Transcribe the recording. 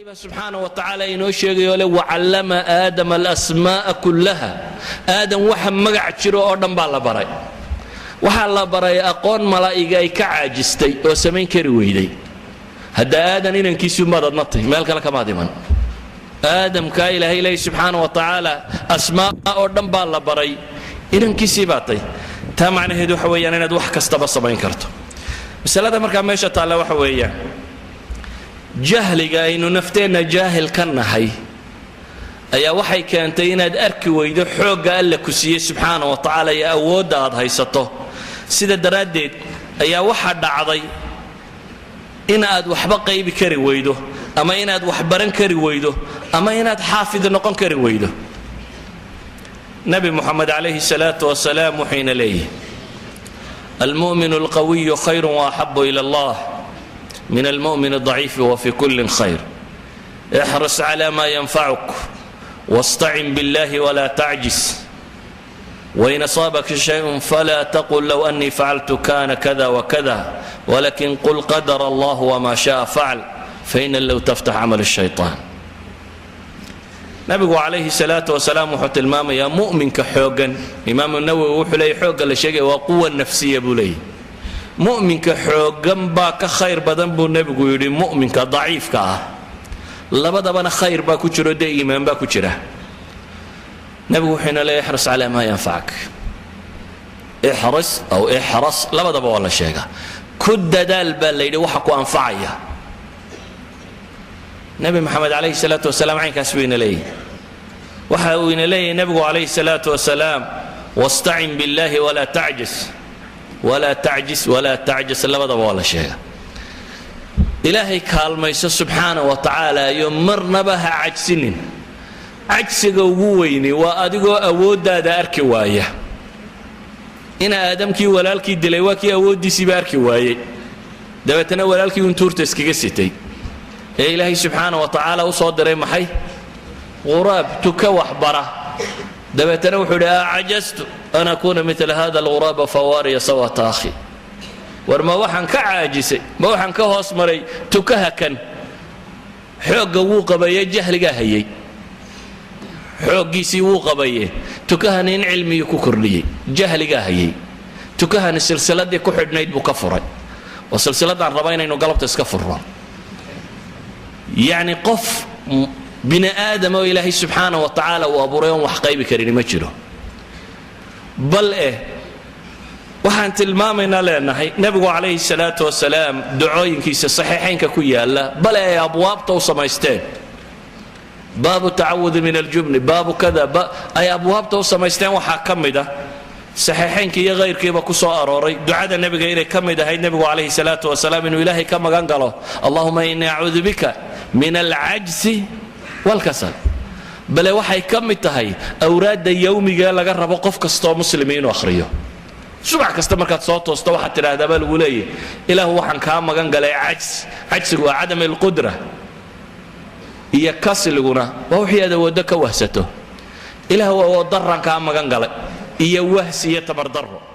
Subxaana wa tacaala inoo sheegayo le: وعلم آدم الأسماء كلها. Aadam waxa magac jiro oo dhan baa la baray. Waxaa la baray aqoon malaa'iga ay ka caajistay oo samayn kari weyday. Hadda Aadan inankiisumaad adna tahy, meel kale kamaad iman. Aadamkaa Ilaahay leeya subxaana wa tacaala asmaa oo dhan baa la baray, inankiisii baa tay. Taa macnaheedu waxa weeyaan inaad wax kastaba samayn karto. Masalada markaa meesha taalla waxa weeyaan jahliga aynu nafteenna jaahil ka nahay ayaa waxay keentay inaad arki weydo xoogga Alla ku siiyey subxaana wa tacaala iyo awoodda aad haysato. Sida daraaddeed ayaa waxaa dhacday in aad waxba qaybi kari weydo, ama inaad wax baran kari weydo, ama inaad xaafid noqon kari weydo. Nabi Muxamed calayhi salaatu wasalaam wuxuyna leeyihi: المؤمن القوي خير وأحب إلى الله من المؤمن الضعيف، وفي كل خير. احرص على ما ينفعك، واستعن بالله ولا تعجز، وإن أصابك شيء فلا تقل لو أني فعلت كان كذا وكذا، ولكن قل قدر الله وما شاء فعل، فإن لو تفتح عمل الشيطان. Nabigu calayhi salaatu wasalaam wuxuu tilmaamayaa mu'minka xooggan. Imaamu Nawowi wuxuu leeyay xoogga la sheegaya waa quwa nafsiya buu leeyahy. Mu'minka xooggan baa ka khayr badan buu nebigu yidhi mu'minka daciifka ah. Labadabana khayr baa ku jiro, dee iimaan baa ku jira. Nebigu wuxuu ina leeyahy: احرص على ما ينفعك. احرص أو احرص, labadaba waa la sheegaa. Ku dadaal baa la yidhi waxa ku anfacaya. Nebi Maxamed calayhi salaatu wasalaam caynkaas buu ina leeyahy. Waxa uu ina leeyahay nebigu calayhi salaatu wasalaam: واستعن بالله ولا تعجز. ولا تعجز, ولا تعجز, labadaba waa la sheega. Ilaahay kaalmayso subxaana wa tacaala iyo marnaba ha cajsinin. Cajsiga ugu weyni waa adigoo awooddaada arki waaya. Ina Aadamkii walaalkii dilay waa kii awooddiisiiba arki waayey, dabeetana walaalkii un tuurta iskaga sitay ee Ilaahay subxaana wa tacaala u soo diray maxay? Quraab tuka waxbara. Dabeetana wuxuu idhi: أعجزت أن أكون مثل هذا الغراب فأواري سوءة أخي. War ma waxaan ka caajisay, ma waxaan ka hoos maray tukaha kan? Xoogga wuu qabaye, jahligaa hayay. Xooggiisii wuu qabaye, tukahani in cilmigii ku kordhiyey, jahligaa hayay. Tukahani silsiladii ku xidhnayd buu ka furay. Oo silsiladaan raba inaynu galabta iska furno, yacni qof bini aadam oo Ilaahay subxaana wa tacaala uu abuuray oon wax qaybi karini ma jiro. Bal eh waxaan tilmaamaynaa leenahay nebigu calayhi salaatu wasalaam ducooyinkiisa saxiixaynka ku yaala, bale ay abwaabta u samaysteen, باب التعوذ من الجبن, باب كذا, ay abwaabta u samaysteen, waxaa ka mid ah saxiixaynka iyo hayrkiiba ku soo arooray ducada nebiga inay ka mid ahayd nebigu calayhi salaatu wasalaam inuu Ilaahay ka magan galo: اللهم إني أعوذ بك من العجز والكسل. Bale waxay ka mid tahay awraadda yowmiga laga rabo qof kastoo muslimi inuu akhriyo. Subax kasta markaad soo toosto waxaad tidhaahdaa baa lagu leeyahy: Ilaahu waxaan kaa magan galay cajs. Cajsigu waa عدم القدرة, iyo kasliguna waa wixii aad awooddo ka wahsato. Ilaahu awood darran kaa magan galay iyo wahsi iyo tabardarro.